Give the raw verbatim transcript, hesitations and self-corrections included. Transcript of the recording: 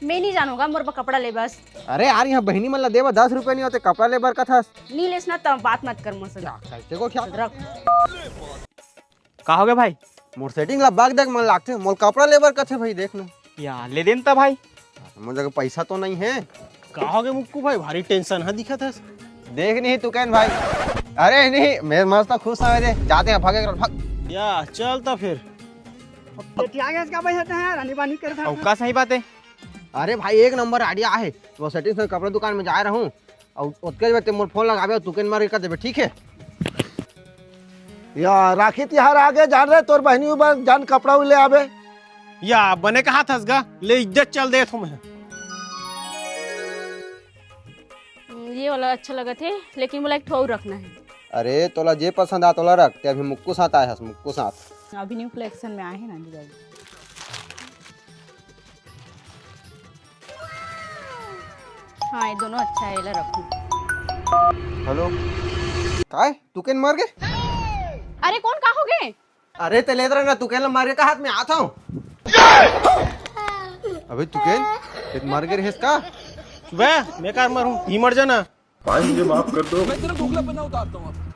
मैं नहीं जानूंगा, मोर बर कपड़ा ले बस। अरे यार, यहाँ बहिनी मन ला देवा दस रुपया नहीं होते, कपड़ा ले बर कथस। नहीं लेस ना, तब बात मत कर मोर से। क्या, कैसे को क्या? रख। का होगे भाई? मोर सेटिंग ला बाग देख मन लागथे, मोल कपड़ा ले बर कथे भाई, देख ना। या, ले देन त भाई। मोर जगह पैसा तो नहीं है। का होगे मुक्कू भाई, भारी टेंशन ह दिखत हस। देख नहीं तू कहन भाई। अरे नहीं, मैं मस्त खुश हवे दे। जाते हैं, भागे कर, भाग। या, चल त फिर। ये आ गया इसका भाई, हटे हैं, रानी बानी कर था। अउ का सही बात है? अरे भाई, एक नंबर आइडिया आहे। वो सेटिंग से कपड़ा दुकान में जाए रहूं, अउ ओतके बेर ते मोर फोन लगाबे, तू केन मार के कर देबे, ठीक है? या राखी तिहार आगे, जान रहे तोर बहनी बर जान कपड़ा ले आबे। या बने कहा थस गा, ले इज्जत चल देत हूं मैं। ये वाला अच्छा लगत हे, लेकिन मोला एक ठो अउ रखना हे। अरे तोला जे पसंद आ तोला रख, ते अभी मुक्कू साथ आए हस, मुक्कू साथ। अभी न्यू कलेक्शन में आए हैं ना दीदी। हाँ, ये दोनों अच्छा है, ये ला रखो। हेलो। काय? तू केन मर गे? अरे कौन, का होगे? अरे ते लेत रह ना, तू केन ला मर गे का हाथ में आता हूँ। अबे तू केन? ते मर गे रहेस का? बे, मैं कार मर हूँ, ही मर जाना। भाई मुझे माफ कर दो। मैं तेरा ढोकला पन्ना उतारता हूँ अब।